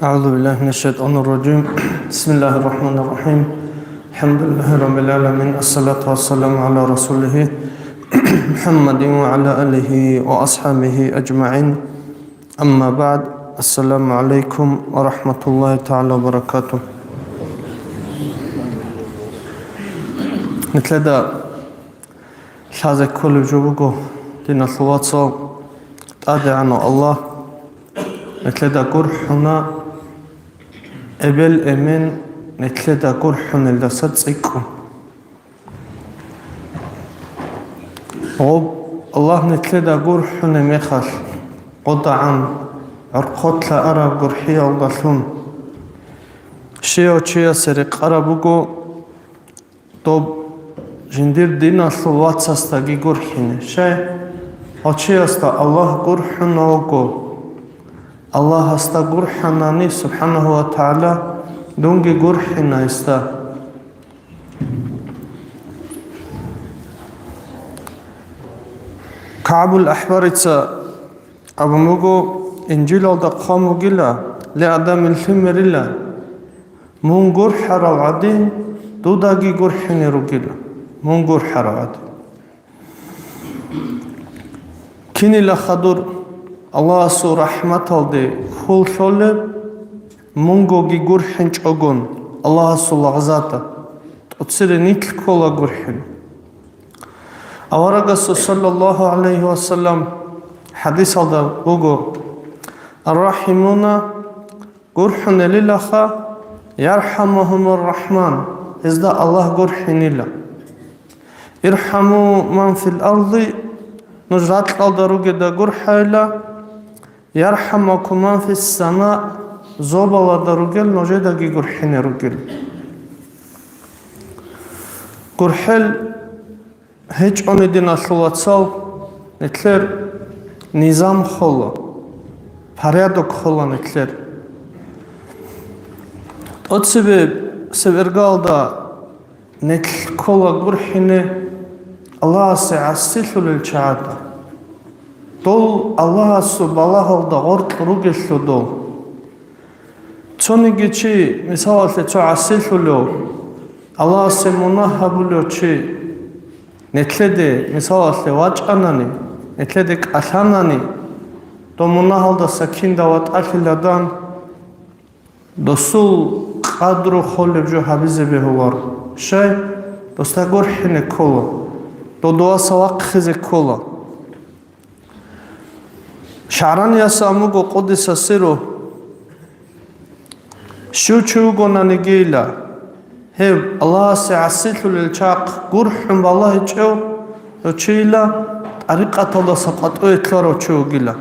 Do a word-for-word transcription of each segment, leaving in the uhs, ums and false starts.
أعوذ بالله من الشيطان الرجيم. بسم الله الرحمن الرحيم. الحمد لله رب العالمين. الصلاة والسلام على رسوله محمد وعلى آله وأصحابه أجمعين. أما بعد. السلام عليكم ورحمة الله تعالى وبركاته. Нилъеда лъазе кколеб жо буго, диналъул вацал, ТӀадегӀанав Аллагь нилъеда гурхӀуна, эбел-эмен нилъеда гурхӀунелдаса цӀикӀкӀун. Гъоб Аллагь нилъеда гурхӀунеб мехалъ, гъодагӀан гӀорхъолъа араб гурхӀиялдалъун щивав чиясе рекъараб буго, доб жиндир диналъул вацасдаги гурхӀине. Щай? Гьав чиясда Аллагь гурхӀуна вуго. Аллагьасда гурхӀанани, субхӀанагьу ва тагӀала, дунги гурхӀина гьесда. КагӀбул АхӀбарица абун буго, Инжилалда хъван бугила, ле, Адамил лъимерила, мун гурхӀарал гӀадин, дудаги гурхӀине ругила, мун гурхӀарал гӀадин. Кинила хадур Аллагьасул рахӀматалде хьул лъолеб, мунгоги гурхӀинчӀогон Аллагьасул лагъзада, тӀоцере нилъ ккола гурхӀин. Аварагасул саллаллагьу гӀалайгьи ва саллам хӀадисалда буго: «Ар-рахӀимуна», гурхӀунелилаха, «ярхӀамугьумур-рахӀман», гьезда Аллагь гурхӀинила. «ИрхӀаму ман фил арди», нуж ракьалда ругеда гурхӀайила, «ярхӀамукум ман фис сама», зобалада ругел нужедаги гурхӀине ругел. ГурхӀел гьечӀони, диналъул вацал, нилъер низам хола, порядок хола нилъер. ТӀоцебе севергоялда нилъ ккола гурхӀине Аллагьасе гӀасилъулел чагӀазда. Дол Аллагьасул балагьалда гъоркь ругелъул дол. Цониги чи, мисалалъе, цо гӀасилъулев, Аллагьасе мунагь гьабулев чи, нилъеде, мисалалъе, вачӀанани, нилъеде кӀалъанани, дов мунагьалдаса кинда ватӀалъиладан, досул къадру холеб жо гьабизе бегьуларо. Щай? Досда гурхӀине ккола, додоваса вахъизе ккола. ШагӀранияс абун буго, къуддиса сирругьу: «Щив чи вугонаниги, ила, Гьеб Аллагьасе гӀасилъулел чахъ гурхӀун балагьичӀев гьев чийила, тӀарикъаталдаса къватӀиве ккарав чи вугила.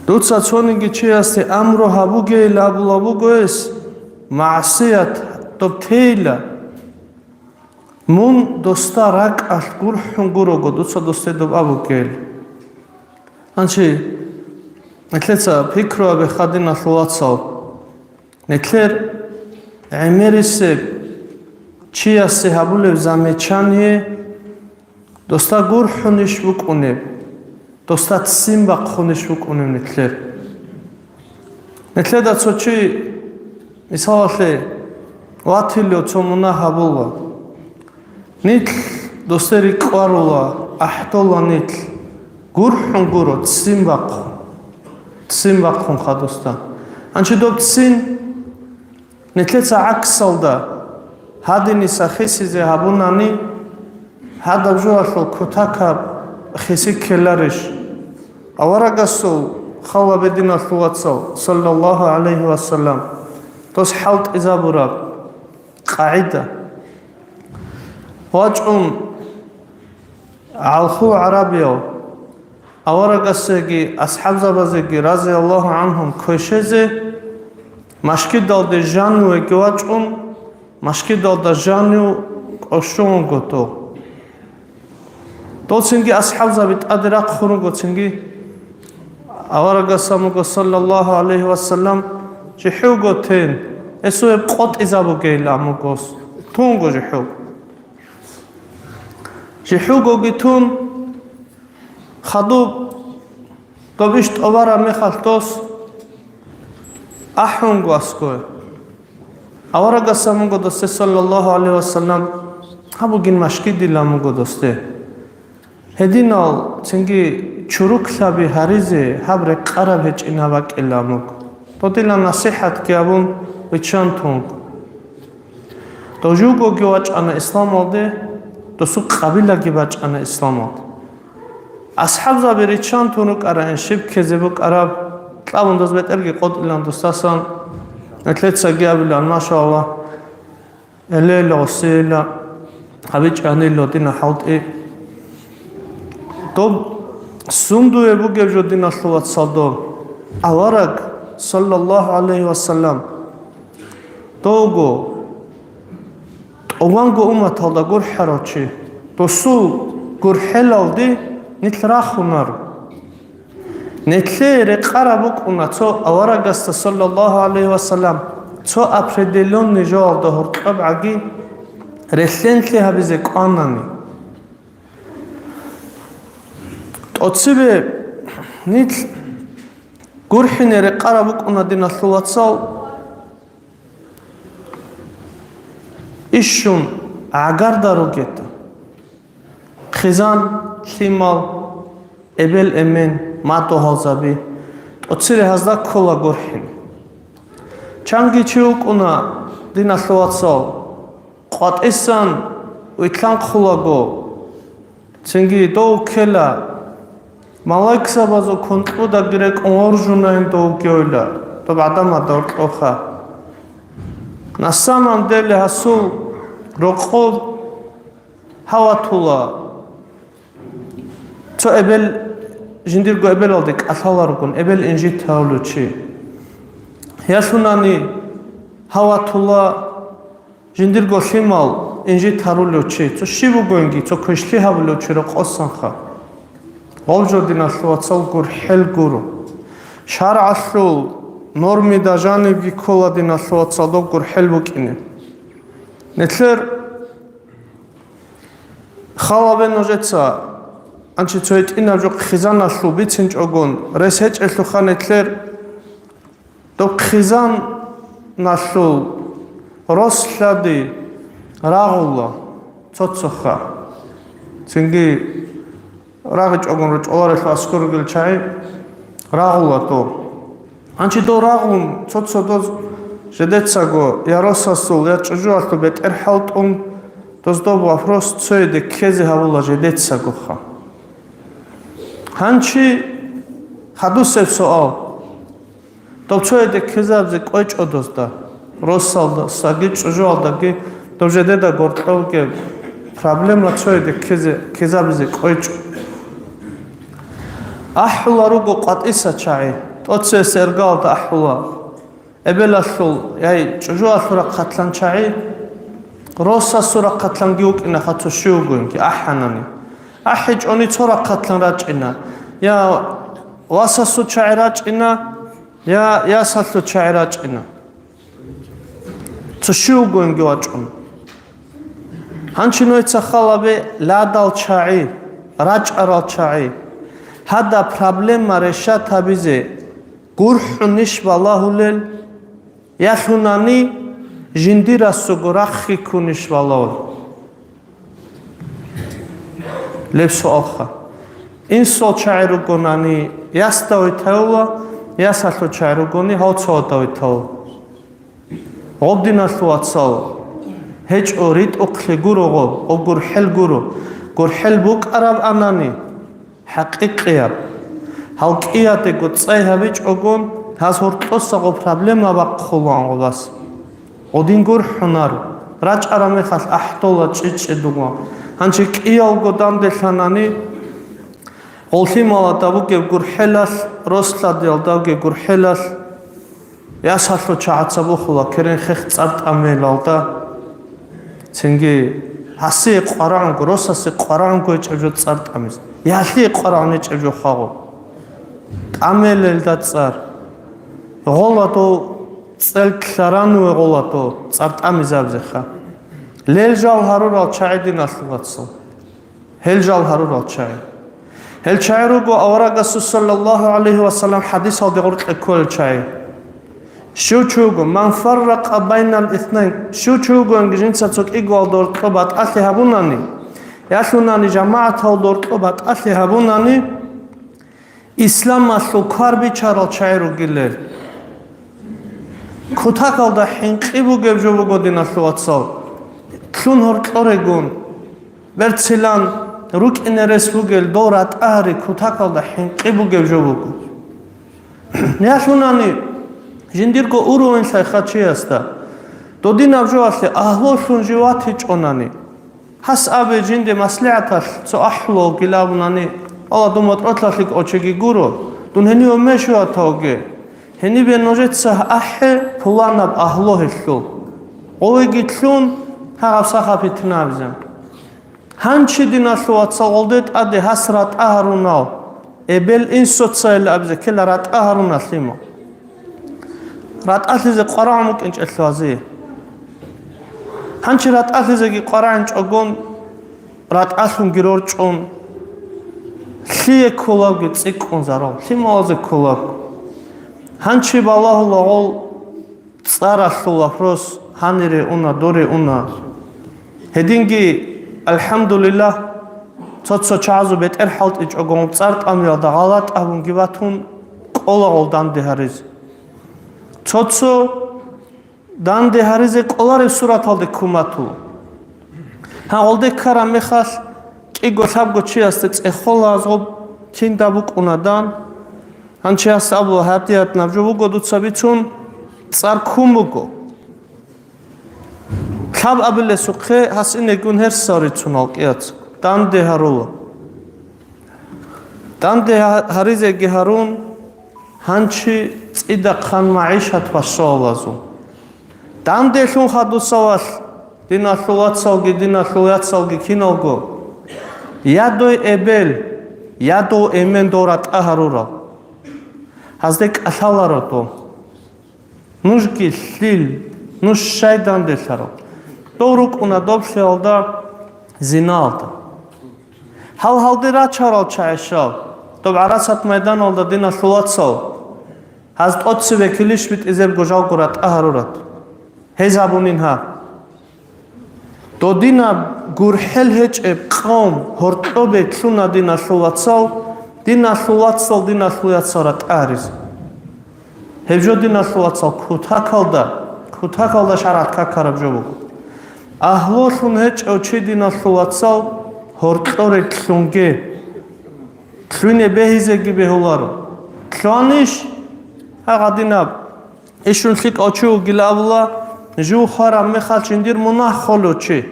Дуца цониги чиясде амру гьабугейилан абулеб буго гьес, магӀсият доб тейила, мун досда ракӀалъ гурхӀун гурого, дуца досде доб абугейилан. Гьанже нилъеца пикру гьабе, хадиналъул вацал. Нилъер гӀемерисеб чиясе гьабулеб замечание досда гурхӀунищ букӀунеб, досда ццин бахъунищ букӀунеб нилъер. Нилъеда цо чи, мисалалъе, ватилев цо мунагь гьабула. Нилъ досде рикӀкӀварула, ахӀдола нилъ, гурхӀун гуро, ццин бахъун. Ццин бахъун хадусда. Гьанже доб ццин нилъеца гӀаксалда гьадиниса хисизе гьабунани, гьадаб жоялъул кутакаб хиси ккеларищ? Аварагасул хал гьабе, диналъул вацал, саллаллагьу гӀалайгьи ва саллам, дос хӀалтӀизабураб къагӀида. ВачӀун гӀалхул гӀарабияв аварагасеги асхӀабзабазеги, разияллагьу гӀанхум, квешезе, машгидалде жанивеги вачӀун, машгидалда жанив кӀощун вуго дов. Дов цинги асхӀабзаби тӀаде рахъун руго, цинги аварагас абун буго, саллаллагьу гӀалайгьи ва саллам, жихӀуго тен, гьесул гьеб къотӀизабугейилан абун буго, тунго жихӀуго. ЖихӀугоги тун, хадуб доб иш тӀобараб мехалъ дос ахӀунго аскӀове. Аварагас абун буго досде, саллаллагьу гӀалайгьи ва саллам, гьаб бугин машгидилан абун буго досде. Гьединал цинги чуруклъаби гьаризе гьаб рекъараб гьечӀин гьаб бакӀилан абун буго. Додилан насихӀатги гьабун, виччан тунго. Дов живгоги вачӀана исламалде, досул къабилаги бачӀана исламалде. АсхӀабзаби риччан тун рукӀарайин, щиб ккезе букӀараб, кьабун доз бетӀерги къотӀилан досдасан, нилъецаги абилан, машаллагь, элейла, гъосейила, гьабичӀанила дина хӀалтӀи. Доб сундуе бугеб жо, диналъул вацал, доб авараг, саллаллагьу гӀалайгьи ва саллам, довго, тӀуванго умматалда гурхӀарав чи, досул гурхӀелалде нилъ рахунаро. Нилъее рекъараб букӀуна цо аварагасда, саллаллагьу гӀалайгьи ва саллам, цо определённый жоялда гьоркьоб гӀаги релълъенлъи гьабизе кӀванани. ТӀоцебе нилъ гурхӀине рекъараб букӀуна, диналъул вацал, ишщун гӀагарда ругетӀа. Хъизан, лъимал, эбел-эмен, мадугьалзаби, тӀоцере гьазда ккола гурхӀин. Чанги чи вукӀуна, диналъул вацал, къватӀисан вилълъанхъулаго, цинги дов ккела, малайкзабазул кункьудаги рекӀун воржунайин дов гьевила, доб гӀадамазда гьоркьоха. На самом деле гьасул рокъоб гьав ватула, цо эбел, жиндирго эбелалде кӀалъаларгун, эбел инжит гьавулев чи. Ялъунани гьав ватула, жиндирго лъимал инжит гьарулев чи, цо щив вугониги, цо квешлъи гьабулев чи рокъосанха. Гъол жо, диналъул вацал, гурхӀел гуро. ШаргӀалъул нормида жанибги ккола, диналъул вацал, доб гурхӀел букӀине. Нилъер хал гьабе нужеца, анчи цо гьитӀинаб жо хъизаналъул бицинчӀогон, рес гьечӀелъулха нилъер. Доб хъизаналъул рос лъади рагъула цо-цоха. Цинги рагъичӀогон ручӀоларелъул аскӀор ругел чагӀи рагъула доб. Анчи дов рагъун, цо-цо доз жидецаго я росасул, я чӀужуялъул бетӀер хӀалтӀун, доз доб вопрос цояде ккезе гьабула жидецагоха. Гьанчи хадусеб суал. Доб цояде ккезабизе кӀвечӀо дозда. Росалдасаги чӀужуалдаги дов жедеда гъоркьовги проблема цояде ккезе, ккезабизе кӀвечӀо. АхӀула руго къватӀиса чагӀи, тӀоцесергалда ахӀула. Эбелалъул, яй, чӀужуалъул рахъалъан чагӀи, росасул рахъалъанги вукӀинаха цо щив вугониги ахӀанани. АхӀичӀони цо рахъалъан рачӀина, я васасул чагӀи рачӀина, я ясалъул чагӀи рачӀина. Цо щив вугониги вачӀун. Гьанчи нойца халабе ладал чагӀи, рачӀарал чагӀи. Гьада проблема решат гьабизе гурхӀунищ балагьулел, ялъунани жиндирасуго рахъи ккунищ балагьулел. Леб суалха. Инсул чагӀи ругонани, ясда витавула, ясалъул чагӀи ругони, гьав цо гьадав витавула. Гъоб, диналъул вацал, гьечӀо ритӀухълъи гуро гъоб, гъоб гурхӀел гуро. ГурхӀел букӀараб анани, хӀакъикъияб. Гьал кӀиядего цӀай гьабичӀогон, гьаз гьоркьоса гъоб проблема бахъулаан гъобас. Гъодин гурхӀунаро, рачӀараб мехалъ ахӀдола чӀечӀедугъа. Гьанчи кӀиялго данделъанани, гъоллъималада бугеб гурхӀелалъ, росладиялдаги гурхӀелалъ, ясалъул чагӀаца бухула керен хех цӀар тӀамелалда. Цинги гьасие къварагӀунго, росасе къварагӀунго гьечӀеб жо цӀар тӀамиз. Ялъие къварагӀун гьечӀеб жо хагъу. ТӀамелелда цӀар. Гъоладу цӀел лъарануве гъоладу цӀар тӀамизабзеха. Лел жал гьарурал чагӀи, диналъул вацал. Гьел жал гьарурал чагӀи. Гьел чагӀи руго аварагасул саллаллагьу гӀалайгьи ва саллам хӀадисалде гъоркье кколел чагӀи. Щив чи вуго, ман фарракъа байнал иснайн, щив чи вугониги жинца цо кӀигоялда гьоркьоб батӀалъи гьабунани, ялъунани жамагӀаталда гьоркьоб батӀалъи гьабунани, исламалъул квар бичарал чагӀи ругилел. Кутакалда хӀинкъи бугеб жо буго, диналъул вацал. Лъун гьоркьорегун, берцилан рукӀине рес бугел дов ратӀа гьари кутакалда хӀинкъи бугеб жо буго. Ялъунани жиндирго уровеньлъайха чиясда, додинаб жоялъе агьлулъун жив ватичӀонани, гьас абе жинде маслигӀаталъ цо ахӀулалгил абунани, Аллагь, дун мотӀролъалъе кӀочеги гуро, дун гьенив мешуватавге, гьенибе нужеца ахӀе пуланаб агьлу гьелъул. Гъовеги лъун, гьагъаб саха питна абизан. Гьанчи, диналъул вацал, гъолде тӀаде гьас ратӀа гьарунал, эбел-инсуцайилан абизе ккела ратӀа гьаруналъимал. РатӀалъизе къварагӀун букӀинчӀелъул гьазие. Гьанчи ратӀалъизеги къварагӀинчӀогон, ратӀалъунги рорчӀун, лъие кколабги цӀикӀкӀун зарал, лъималазе кколаб. Гьанчи балагьула гъол ЦӀаралъул вопрос гьанире уна, доре уна. Гьединги, алхӀамдулиллагь, цо-цо чагӀазул бетӀер хӀалтӀичӀого, цӀар тӀамиялда гъалатӀ абунги батун, кӀолагъул данде гьаризе. Цо-цо данде гьаризе кӀолареб сураталде ккун батула. Гьагъулде ккараб мехалъ, кӀиго-лъабго чиясде цӀехола азгъоб кинда букӀунадан, Гьанчи гьас абула, гьардият наб жо буго дуца бицун, цӀар ккун буго. Лъаб абилесухъе гьас инегун гьерсал рицун алкӀияц, данде гьарула. Данде гьа-, гьаризеги гьарун, гьанчи цӀидахъан магӀишат башалазул. Данделъун хадусавалъ, диналъул вацалги, диналъул яцалги киналго, я дой эбел, я дов эмен дов ратӀа гьарурал. Гьазде кӀалъаларо дов. Нужги лъил, нуж щай данделъарал? Дов рукӀуна доблъиялда, зиналда. Гьал-гьалде рачарал чагӀи щал, доб гӀарасат майданалда, диналъул вацал, гьаз тӀоцебе килищ битӀизебго жалго ратӀа гьарурат. Гьез абунин гьаб. Додинаб гурхӀел гьечӀеб къавм гьоркьобе лъуна, диналъул вацал, диналъул вацал, диналъул яцал ратӀа гьаризе. Гьеб жо, диналъул вацал, кутакалда, кутакалда шаргӀат какараб жо буго. Агьлулъун гьечӀев чи, диналъул вацал, гьоркьоре лъунге. Лъугьине бегьизеги бегьуларо. Лъугьанищ? Гьагъадинаб ишун лъикӀав чи вугила абула, Жив хвараб мехалъ жиндир мунагь холев чи.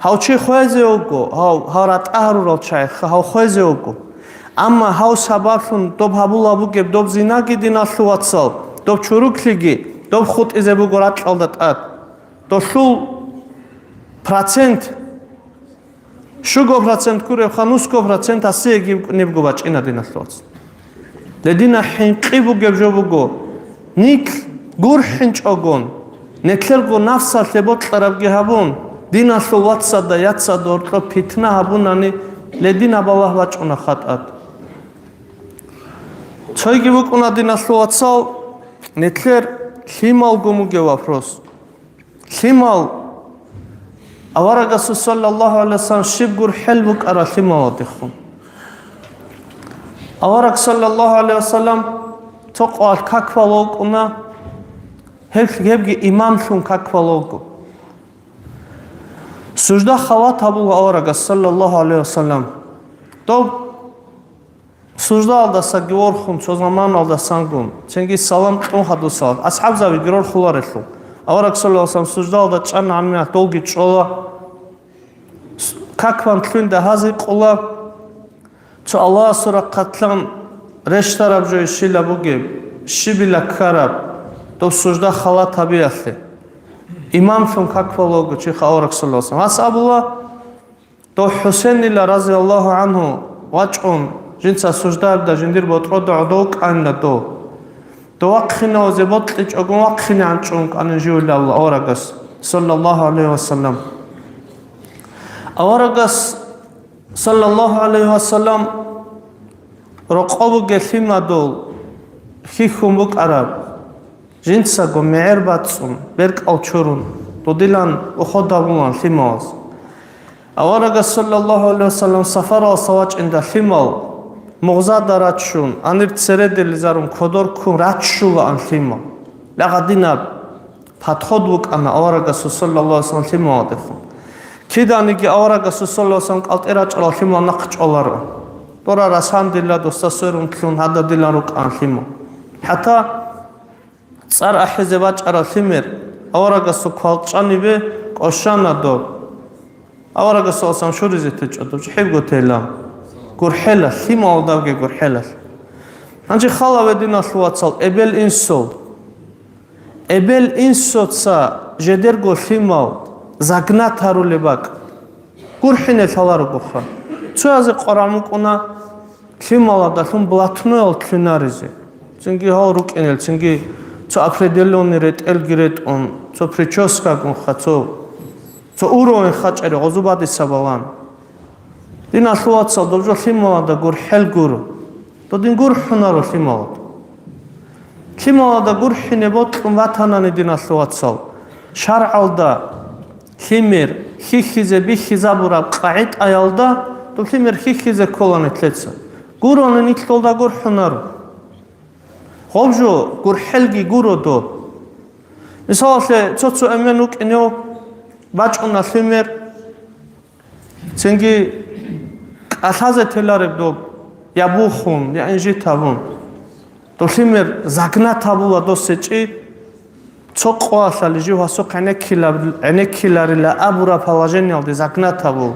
Гьав чи хвезе вуго, гьав, гьав ратӀа гьарурал чагӀи, гьав хвезе вуго. Амма гьав сабаблъун доб гьабулаб бугеб доб зинаги, диналъул вацал, доб чуруклъиги, доб хутӀизе буго ракьалда тӀад. Долъул процент, щуго процент гуребха, нусго процент гьасиеги нибго бачӀина, диналъул вацал. Ле, дина хӀинкъи бугеб жо буго, нилъ гурхӀинчӀогон, нилъерго нафсалъе бокьарабги гьабун, диналъул вацада, яцада гьоркьоб питна гьабунани, ле, дина балагь бачӀуна хатӀад. Цойги букӀуна, диналъул вацал, нилъер лъималго мугев вопрос. Лъимал, аварагасул саллаллагьу гӀалайгьи вассалам щиб гурхӀел букӀара лъималадехун. Авараг саллаллагьу гӀалайгьи вассалам цо къоялъ как балев вукӀуна, гьеб, гьебги имамлъун как балев вуго. Сужда халат гьабула аварагас саллаллагьу гӀалайгьи вассалам. Доб суждаалдасаги ворхун, цо заманалдасангун, цинги салам кьун хадусал, асхӀабзабиги рорхуларелъул. Авараг саллаллагьу гӀалайгьи вассалам суждаалда чӀана гьанмиялъ долги чӀола, с-, как балун лъугӀиндал гьазе къула, цо Аллагьасул рахъалъан рещтараб жо щибила бугеб, щибила ккараб, доб сужда халат гьабиялъе. Имамлъун как балев вуго чи авараг саллаллагьу гӀалайгьи вассалам. Гьас абула, дов ХӀусейнила, разияллагьу гӀангьу, вачӀун, жинца суждаялда жиндир ботӀрода гӀодов кӀанила дов. Дов вахъинавазе бокьичӀого вахъинегӀан чӀун кӀанин живила аварагас, саллаллагьу гӀалайгьи вассалам. Аварагас, саллаллагьу гӀалайгьи вассалам, рокъов бугел лъимадул хьихьун букӀараб. Жинцаго мегӀер бацӀцӀун, беркӀал чурун, додилан уход гьабулан лъималаз. Аварагас, саллаллагьу гӀалайгьи вассалам, сапаралдаса вачӀинда лъимал мугъзада раччун, гьанир цередилизарун кодор ккун раччулаан лъимал. Лагъадинаб подход букӀана аварагасул, саллаллагьу гӀалайгьи вассалам, лъималадехун. Киданиги аварагасул, саллаллагьу гӀалайгьи вассалам, кӀалтӀи рачӀарал лъимал нахъ чӀваларо. Дора расандила досда сверун лъун гьададилан рукӀан лъимал. ХӀатта цӀар ахӀизе бачӀарал лъимер, аварагасул квалчӀанибе кӀощана доб. Аварагасул асам шуризе течӀо доб, чӀухӀибго тела. ГурхӀела, лъималдавги гурхӀелалъ. Гьанже халаве, диналъул вацал, эбел-инсул. Эбел-инсуца жедерго лъимал загнат гьарулеб бакӀ. ГурхӀине лъаларогоха. Цоязе къваран букӀуна лъималадалъун блатноял лъунаризе. Цинги гьал рукӀинел, цинги цо определённый ретӀелги ретӀун, цо прическагунха, цо, цо уровень хачӀари гъозу бадиса балан. Диналъул вацал, доб жо лъималада гурхӀел гуро. Додин гурхӀунаро лъималада. Лъималада гурхӀине бокьун батанани, диналъул вацал, шаргӀалда лъимер хьихьизе бихьизабураб къагӀидаялда доб лъимер хьихьизе ккола нилъеца. Гурони нилъ долда гурхӀунаро. Гъоб жо гурхӀелги гуро доб. Мисалалъе, цо-цо эмен вукӀинев бачӀуна лъимер, цинги кӀалъазе телареб доб, я бухун, я инжит гьабун. Доб лъимер загнат гьабула дос гьечӀи, цо къоялъали жив гьасухъ гӀенеккилаб-, гӀенеккиларила абураб положениялде загнат гьабула.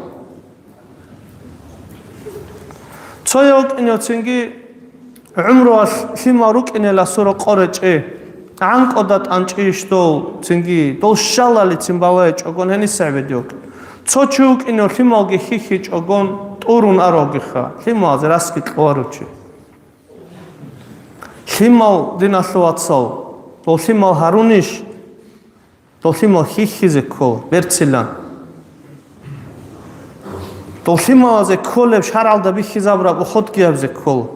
Цо вукӀинев цинги гӀумруялъ лъимал рукӀинеласул рокъор гьечӀи, гӀанкӀуда тӀанчӀищ дол цинги, дол щалалицин балайчӀогон гьениса гӀебедиуб. Цо чи вукӀинев лъималги хьихьичӀогон тӀурун аравгиха, лъималазе расги кьоларев чи. Лъимал, диналъул вацал, дол лъимал гьарунищ? Дол лъимал хьихьизе ккола, берцилан. Дол лъималазе кколеб шаргӀалда бихьизабураб уходги гьабизе ккола.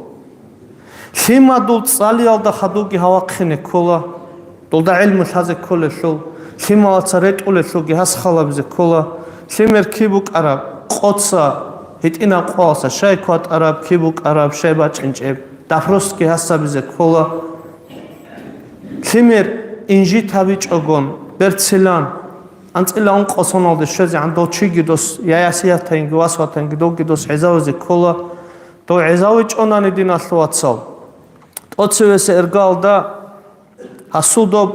Лъимадул цӀалиялда хадубги гьавахъине ккола, долда гӀилму лъазе кколелъул, лъималаца ретӀулелъулги гьас халабизе ккола, лъимер киб букӀараб, къоца, гьитӀинаб къоялъа щай кватӀараб, киб букӀараб, щай бачӀинчӀеб, допросги гьас гьабизе ккола. Лъимер инжит гьабичӀогон, берцилан, анцӀила ункъо соналде щвезегӀан дов чиги дос я ясиятайинги васватайинги довги дос гӀезавизе ккола. Дов гӀезавичӀонани, диналъул вацал, тӀоцевесеб иргаялда гьасул доб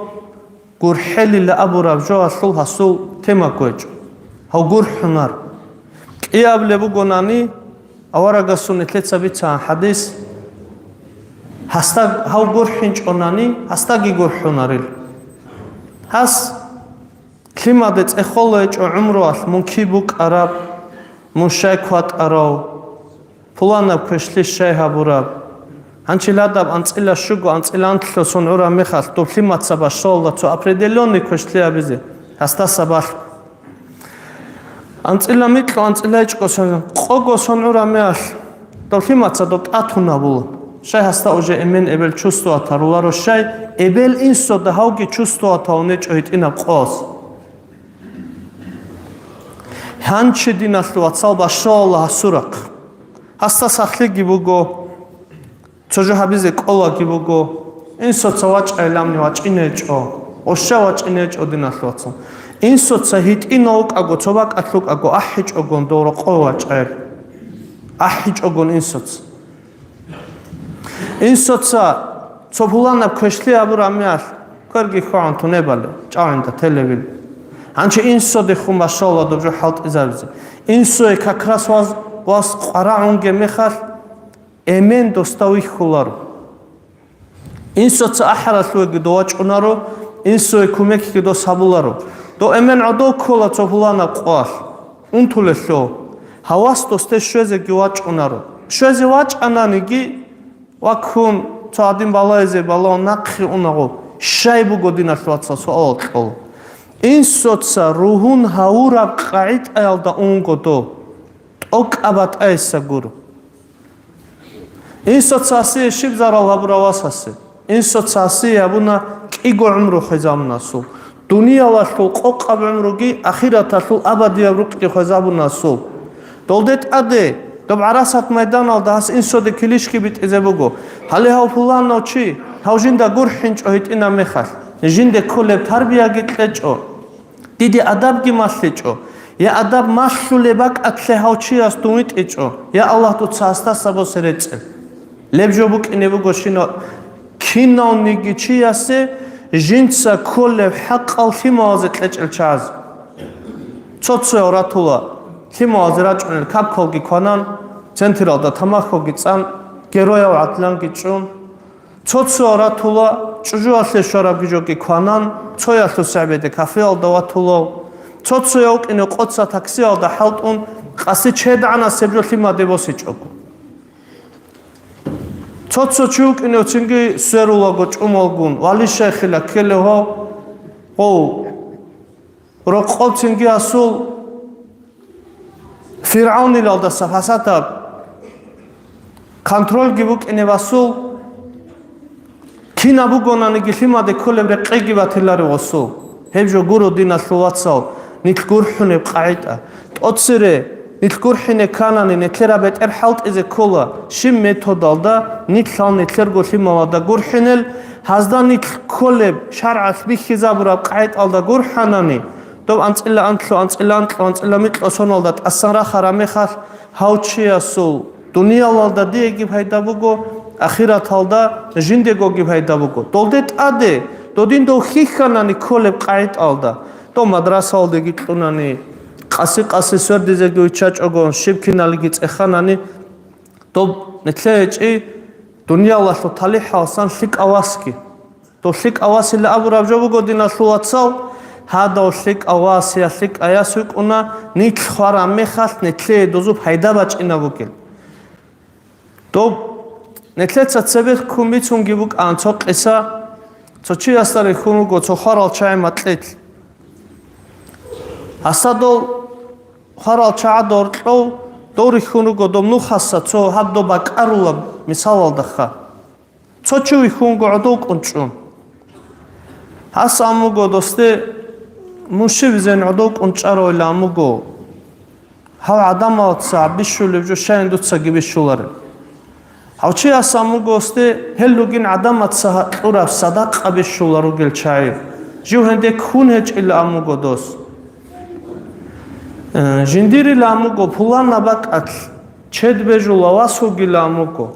гурхӀелила абураб жоялъул гьасул тема кквечӀо. Гьав гурхӀунар. КӀиабилеб бугонани, аварагасул нилъеца бицаан хӀадис, гьасда гьав гурхӀинчӀонани, гьасдаги гурхӀунарил. Гьас лъимаде цӀехолейчӀо гӀумруялъ мун киб букӀараб, мун щай кватӀарав, пуланаб квешлъи щай гьабураб. Гьанчи ладаб анцӀила щуго, анцӀила анлъго сон гӀураб мехалъ, доб лъимаца башалда цо определённый квешлъи гьабизе, гьасдаса балъго. АнцӀила микьго, анцӀила ичӀго сон, къого сон гӀураб мехалъ, доб лъимаца доб тӀатун гьабула. Щай гьасда уже эмен-эбел чувствовать гьаруларо, щай эбел-инсуда гьавги чувствовать гьавун гьечӀо гьитӀинаб къос. Гьанчи, диналъул вацал, башалла гьасурахъ. Гьасда сахлъиги буго, цо жо гьабизе кӀолаги буго, инсуца вачӀайилан вачӀине гьечӀо, оща вачӀине гьечӀо, диналъул вацал. Инсуца гьитӀинав вукӀаго, цо бакӀалъ вукӀаго, ахӀичӀогон дов рокъове вачӀайил. АхӀичӀогон инсуца. Инсуца цо пуланаб квешлъи гьабураб мехалъ, кверги хьвагӀун тунебали, чӀагӀинда телевил. Гьанчи инсудехун башалла доб жо хӀалтӀизабизе. Инсуе как раз вас, вас къварагӀунге мехалъ, эмен досда вихьуларо. Инсуца ахӀаралъувеги дов вачӀунаро, инсуе кумекги дос гьабуларо. Дов эмен гӀодов ккола цо пуланаб къоялъ, унтулелъул. Гьавас досде щвезеги вачӀунаро. Щвезе вачӀананиги, ваккун, цо гьадин балайзе балагьун нахъе унагъо, щай буго, диналъул вацал, суалал кьола. Инсуца ругьун гьавураб къагӀидаялда унго дов, тӀокӀаб батӀайса гуро. Инсуца гьасие щиб зарал гьабурав вас гьасе? Инсуца гьасие гьабуна кӀиго гӀумру хвезабуна асул. Дуниялалъул къокъаб гӀумруги, ахираталъул абадияб рукъги хвезабуна асул. Долде тӀаде, доб ГӀарасат майданалда гьас инсуде килищги битӀизе буго. Гьале гьав пуланав чи, гьав жинда гурхӀинчӀо гьитӀинаб мехалъ, жинде кколеб тарбияги кьечӀо. Диде адабги малъичӀо. Я адаб малъулеб бакӀалъе гьав чияс дун витӀичӀо. Я Аллагь, дуца гьасдаса босе рецӀел. Леб жо букӀине буго щинав-, кинавниги чиясе жинца кколеб хӀакъал лъималазе кьечӀел чагӀаз. Цо-цояв ратула, лъималазе рачӀунел капкалги кванан, централда тамахалги цӀан, герояв гӀадланги чӀун. Цо-цо ратула, чӀужуялъе щварабги жоги кванан, цоялъул сагӀбеде кафеялда ватулав. Цо-цояв вукӀине къоца таксиялда хӀалтӀун, къаси чедгӀанасеб жо лъимаде босичӀого. Цо-цо чи вукӀинев цинги сверулаго чӀумалгун, вали щайхила ккелев гьав, гъов. Рокъов цинги асул ФиргӀавнилалдаса фасадаб контрольги букӀине васул, кинаб бугонаниги лъимаде кколеб рекъеги батиларе васул. Гьеб жо гуро, диналъул вацал, нилъ гурхӀунеб къагӀида. ТӀоцере нилъ гурхӀине кканани, нилъера бетӀер хӀалтӀизе ккола, щиб методалда нилъал нилъерго лъималада гурхӀинел, гьазда нилъ кколеб шаргӀалъ бихьизабураб къагӀидалда гурхӀанани, доб анцӀила анлъу, анцӀила анкьа, анцӀила микьа соналда тӀасан рахараб мехалъ, гьав чиясул дуниялалда диеги пайда буго, ахираталда жиндегоги пайда буго. Долде тӀаде, додин дов хьихьанани кколеб къагӀидалда, дов мадрасалдеги кьунани, къаси-къаси свердизеги виччачӀого, щиб киналги цӀеханани, доб нилъее гьечӀи дуниялалъул талихӀаласан лъикӀав васги. Дов лъикӀав васила абураб жо буго, диналъул вацал, гьадав лъикӀав вас я лъикӀав яс вукӀуна, нилъ хвараб мехалъ нилъее дозу пайда бачӀинаб бугел. Доб нилъеца цебе ккун бицунги букӀан цо къиса, цо чиясда рихьун руго цо хварал чагӀи макьилъ. Гьасда дол хварал чагӀазда гьоркьов дов рихьун руго доб нухаса цо гьаб доб бакӀарулаб мисалалдаха. Цо чи вихьунго гӀодов кӀунчӀун. Гьас амуго досде, мун щибизен гӀодов кӀунчӀаравила амуго. Гьав гӀадамалца бищулеб жо щайин дуцаги бищулареб. Гьав чи ас амуго досде, гьел ругин гӀадамаца кьураб садакъа бищулар ругел чагӀи. Жив гьенде ккун гьечӀила амуго дос. Э, жиндирила амуго пуланаб бакӀалъ. Чед бежула вас вугилан вуго.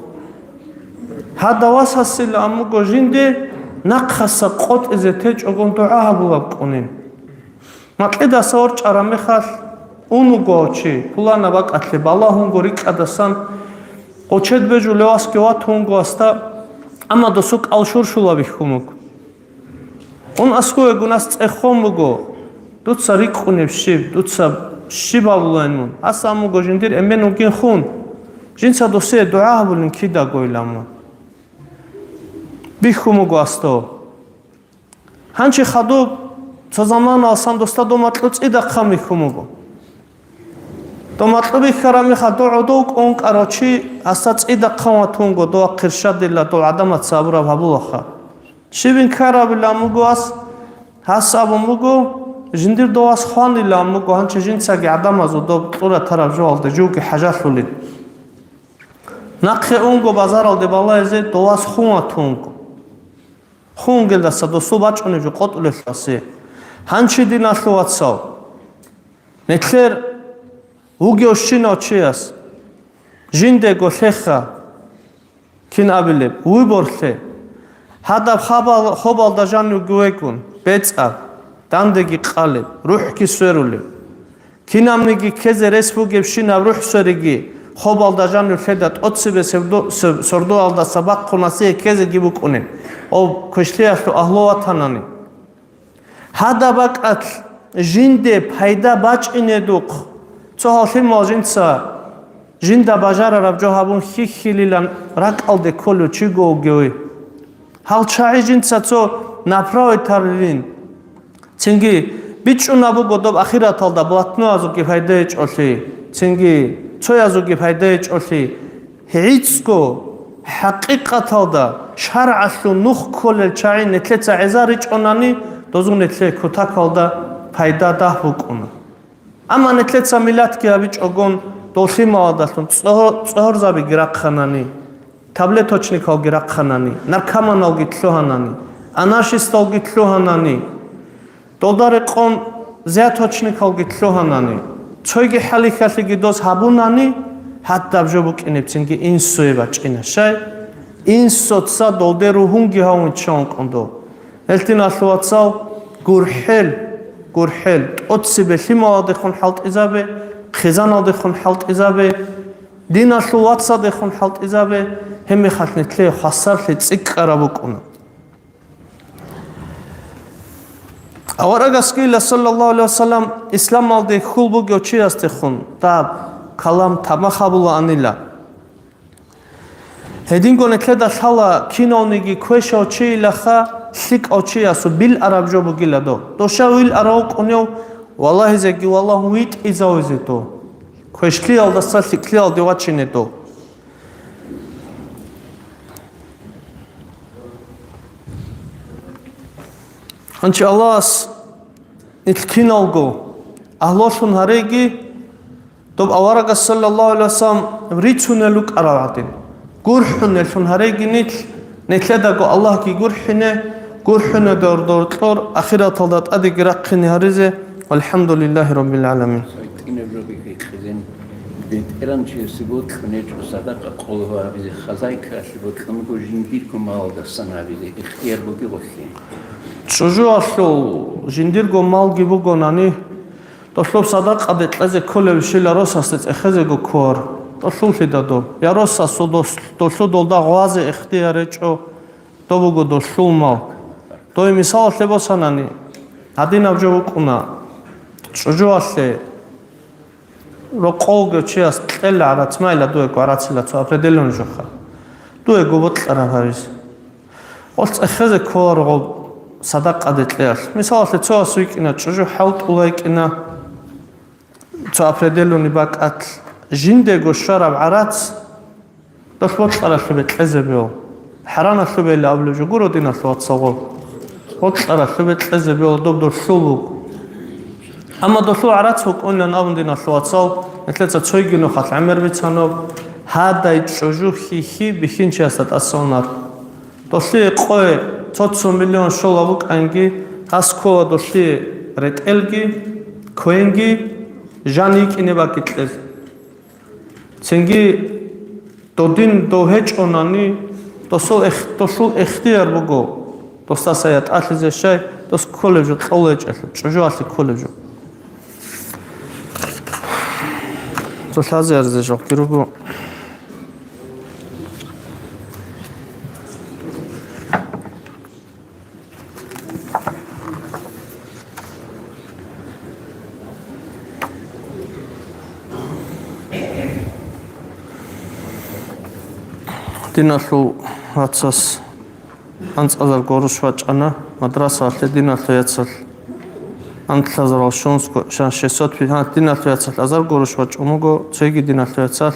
Гьадав вас гьасилан вуго жинде, нахъаса къотӀизе течӀогон дугӀа гьабулаб кӀунин. Макьидаса ворчӀараб мехалъ, ун вуго чи, пуланаб бакӀалъе балагьунго рикӀкӀадасан, гъочед бежулев асги ватунго асда, амма досу кӀал щуршула бихьун вуго. Ун аскуе гунас цӀехон буго, дуца рикӀкӀунеб щиб, дуца щиб гьабулаин мун? Аса амуго жиндир эмен вугин хун, жинца досие дугӀа гьабулин кида гойилан мун. Бихьун буго асдо. Гьанчи хадуб цо заманалсан досда дов макьу цӀидахъан бихьун буго. Дов макьу бихьараб мехалъ дов гӀодов кӀун кӀарав чи гьасда цӀидахъан ватунго дова хъирщадила дов гӀадамаца абураб гьабулаха. Щибин ккарабилан буго ас, гьас абун буго, жиндир дов ас хванилан буго, гьанчи жинцаги гӀадамазул доб кьура тараб жоялда живги хӀажалъулин. Нахъе унго базаралде балагьизе дов ас хун ватунго. Хунгелдаса досул бачӀунеб жо къотӀулелъасе. Гьанчи диналъул вацал, нилъер вугевщинав чияс жиндего лъеха, кин абилеб, выбор лъе. Гьадаб хабал-, хобалда жанивги вегун, бецӀаб, дандеги къалеб, рухӀги сверулеб. Кинабниги ккезе рес бугебщинаб рухӀ свериги, хобалда жанив лъеда тӀоцебе севдо-, сев-, сордоялдаса бахъун асие ккезеги букӀунеб, ов квешлъиялъул агьлу ватанани. Гьадаб бакӀалъ жинде пайда бачӀинедухъ, цо гьалъимал жинца жинда бажарараб жо гьабун хьихьилилан ракӀалде кколев чиго вугеве. Гьал чагӀи жинца цо направе тарилин. Цинги бичӀчӀунаб буго доб ахираталда блатноязулги пайда гьечӀолъи, цинги цоязулги пайда гьечӀолъи. ГӀицӀго хӀакъикъаталда шаргӀалъул нух кколел чагӀи нилъеца гӀезаричӀонани, дозул нилъее кутакалда пайда дагь букӀуна. Амма нилъеца миллатги гьабичӀогон, дов лъималадалъун цӀо-, цӀогьорзабиги рахъанани, таблеточникалги рахъанани, наркоманалги лъугьанани, анашисталги лъугьанани, долда рекъон зяточникалги лъугьанани, цойги хӀалихьалъиги доз гьабунани, гьадаб жо букӀинебцинги инсуе бачӀина. Щай? Инсоца долде ругьунги гьавун чавун кӀундо. Гьел диналъул вацал, гурхӀел, гурхӀел, тӀоцебе лъималалдехун хӀалтӀизабе, хъизаналдехун хӀалтӀизабе, диналъул вацалдехун хӀалтӀизабе, гьеб мехалъ нилъее хвасарлъи цӀикӀкӀараб букӀуна. Аварагасги, саллаллагьу гӀалайгьи ва саллам, исламалде хьул бугев чиясдехун даб, калам, тамах гьабулаанила. Гьединго нилъеда лъала кинавниги квешав чийилаха лъикӀав чиясул билараб жо бугила дов. Дов щай виларав вукӀунев, валагьизеги валагьун витӀизавизе дов. Квешлъиялдаса лъикӀлъиялде вачине дов. Гьанчи Аллагьас нилъ киналго агьлулъун гьареги, доб аварагас, саллаллагьу гӀалайгьи ва саллам, рицунел рукӀарал гӀадин, гурхӀунеллъун гьареги нилъ, нилъедаго Аллагьги гурхӀине, гурхӀунел дор-дор кьор ахираталда тӀадеги рахъине гьаризе. ВалхӀамдулиллагьи раббил гӀаламин. Цо гьитӀинаб жоги гьикъизин, бетӀеран чиясе бокьун гьечӀо садакъа къулгьу гьабизе, хазайкалъе бокьун буго жиндирго малдасан гьабизе, ихтияр бугеб гъолъи. ЧӀужуялъул жиндирго малги бугонани, долъуб садакъаде кьезе кколеб щила росасде цӀехезего ккор, долъуллъида доб. Я росасул дос-, долъу долда гъвазе ихтияр гьечӀо, доб буго долъул мал. Дой мисалалъе босанани, гьадинаб жо букӀуна, чӀужуялъе рокъов вугев чияс кьела гӀарац, майила дуего гӀарацила цо определённый жоха. Дуего бокьараб гьабизе. Гъолъ цӀехезе кколаро гъоб садакъаде кьеялъ. Мисалалъе, цо ас викӀина, чӀужу хӀалтӀула йикӀина, цо определённый бакӀалъ жиндего щвараб гӀарац, долъ бокьаралъубе кьезе бегьу. ХӀараналъубейилан абулеб жо гуро, диналъул вацалгъо. Бокьаралъубе кьезе бегьу, доб долъул буго. Амма долъул гӀарац букӀунилан абун, диналъул вацал, нилъеца цойги нухалъ гӀемер бицанаб, гьадай чӀужу хьихьи бихьинчиясда тӀаса унар. Долъие къое цо-цо миллион щола букӀанги, гьас ккола долъие ретӀелги, квенги, жан йикӀине бакӀи кьезе. Цинги додин дов гьечӀонани, досул эх-, долъул ихтияр буго. Досдаса ятӀалъизе щай, дос кколеб жо кьолечӀелъул, чӀужуялъе кколеб жо. Цо лъазе арзе жокги руго. Диналъул вацас анцӀазар гъурущ вачӀана мадрасалъе диналъул яцалъ. Анлъазарал шунсго шан шестьсот пи-, гьа, диналъул яцалъ азар гъурущ вачӀун вуго, цоги диналъул яцалъ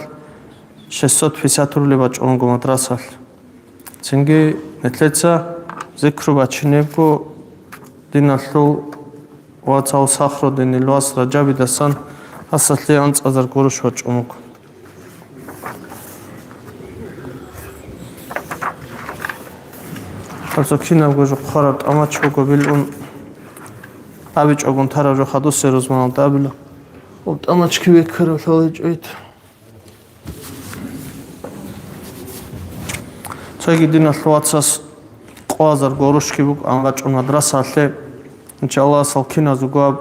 шестьсот пятьдесят рубль бачӀун вуго мадрасалъ. Цинги нилъеца зикру бачинебго диналъул вацал Сахрудинил вас Ражабидасан гьасалъе анцӀазар гъурущ вачӀун вуго. Гьаб цо кинабго жо хъвараб тӀамач буго билун, абичӀогун тараб жо хадусе рузманалда абила. Об тӀамачги веккарав лъалайчӀойт. Цоги диналъул вацас къоазар гъурущги букӀан бачӀун мадрасалъе, иншаллагь, салкиназуго аб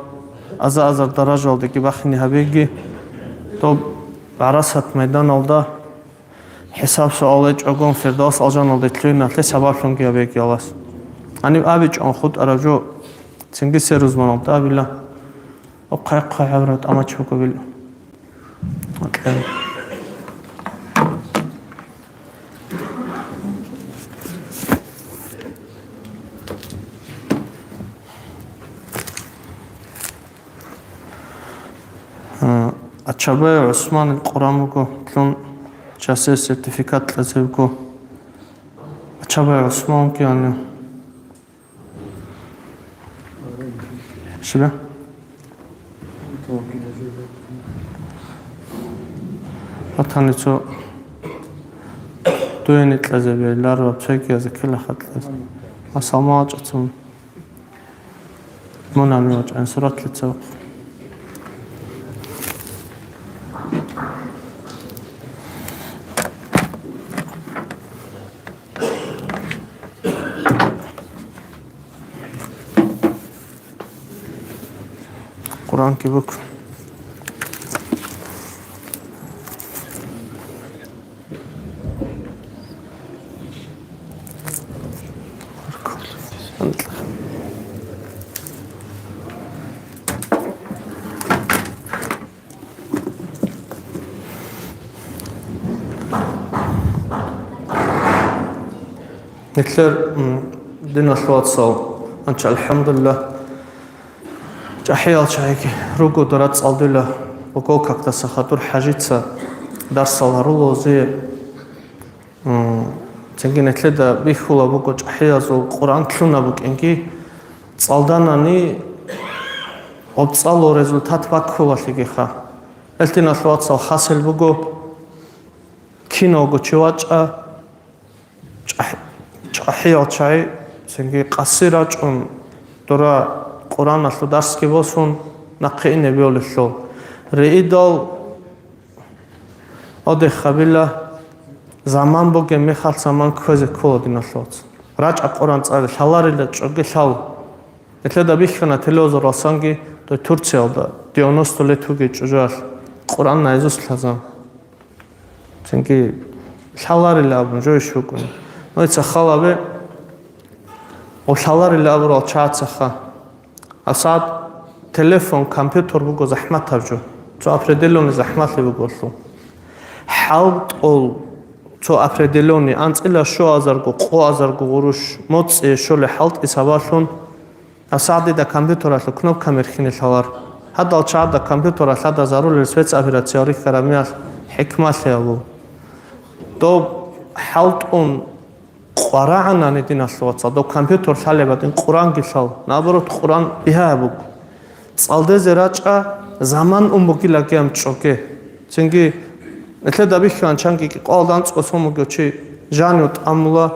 аза-азар даражалдеги бахине гьабеги, доб гӀарасат майданалда хӀисаб-суал гьечӀогун Фирдавс алжаналде лъугьиналъе сабаблъунги гьабеги Аллагьас. Гьаниб абичӀун хутӀараб жо, цинги се рузманалда абила, охъа-хъа гьавра тӀамач буго бил. Ачабаев ГӀусманил Къуран буго, лъун часе сертификат кьезе буго. Ачабаев ГӀусман кияни. Щиб? Ватани цо дуе никьазе бе, ларва цойги языкила хатлаз. Масалма вачӀацун. Мунани вачӀан суратлица вахъ. Къуран кибук. Нилъер, м, диналъул вацал, анча, алхӀамдулиллагь, чӀахӀиял чагӀиги руго дора цӀалдила, буго какдаса хадур хӀажица дарсал гьаруло зе. М, цинги нилъеда бихьула буго чӀахӀиязул Къуран лъуна букӀинги, цӀалданани гъоб цӀалул результат баккулалъигиха. Гьел диналъул вацал хасел буго, киналго чи вачӀа, чӀахӀ-, чӀахӀиял чагӀи, цинги къаси рачӀун, дора Къураналъул дарсги босун, нахъе ине бевлелъул. Риидал Одехабила заман бугеб мехалъ заман кквезе ккола, диналъул вацал. РачӀа Къуран цӀале, лъаларила чӀоги лъал. Нилъеда бихьана телевизоралсанги дой Турциялда девяносто лет вугей чӀужуялъ Къуран наизусть лъазан. Цинги лъаларила абун жойищ букӀуна. Нойца халабе, о, лъаларила абурал чагӀацаха. АсагӀат телефон, компьютер буго захӀматаб жо. Цо определённый захӀмалъи буголъул. ХӀалтӀул цо определённый анцӀила щуазарго, къоазарго гъурущ моцӀие щолеб хӀалтӀи сабаблъун асагӀат дида компьютералъул кнопка мерхине лъалар. Гьадал чагӀазда компьютералъ гьадазарулел спецоперация рихьараб мехалъ хӀикмалъи гьабу. Доб хӀалтӀун къварагӀанани, диналъул вацал, доб компьютер лъалеб гьадин Къуранги лъал, наоборот, Къуран бигьа гьабуг. ЦӀалдезе рачӀа, заман ун бугилаги гьам чӀоге. Цинги нилъеда бихьилан чанги кӀикъоялда анцӀго сон вугев чи жанив тӀамула,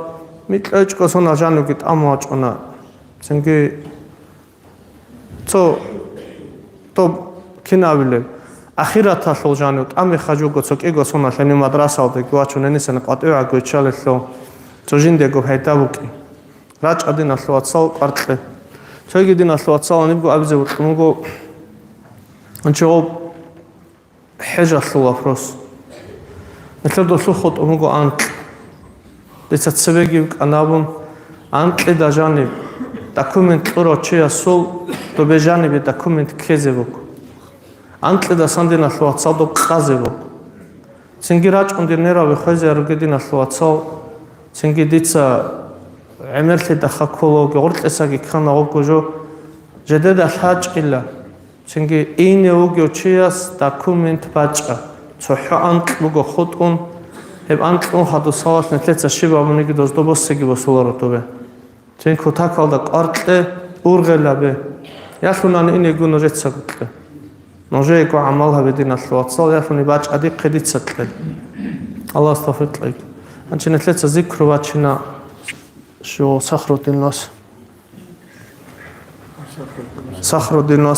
микьечӀго сонал жанивги тӀаму вачӀуна. Цинги Цо, доб кин абилеб? Ахираталъул жанив тӀамиха жуго цо кӀиго соналъ гьенив мадрасалдаги вачун гьенисан къватӀивгӀаго иччалелъул цо жиндего пайда букӀин. РачӀа, диналъул вацал, къваркье. Цоги, диналъул вацал, гьанибго абизе бокьун буго, гьанчи гъоб хӀежалъул вопрос. Нилъер долъул хутӀун буго анкь. Дица цебеги вукӀана абун, анкьида жаниб документ кьурав чиясул добе жанибе документ ккезе буго. Анкьидасан, диналъул вацал, доб къазе буго. Цинги рачӀун дир нерав хвезе руге, диналъул вацал, цинги дица гӀемерлъидахъа ккола вуго, гъоркьесаги ккана вуго жо, жедеда лъачӀила. Цинги ине вугев чияс документ бачӀа, цохӀо анкь буго хутӀун, гьеб анкьун хадусалалъ нилъеца щиб абуниги доздо босиги босуларо добе. Цин кутакалда къваркье, ургъел гьабе. Ялъунани инего нужецаго кье. Нужеего гӀамал гьабе, диналъул вацал, ялъуни бачӀа дихъе дица кье. Аллагьас тавфикъ кьеги. Гьанчи нилъеца зикру вачина що Сахруддин вас. Сахруддин вас.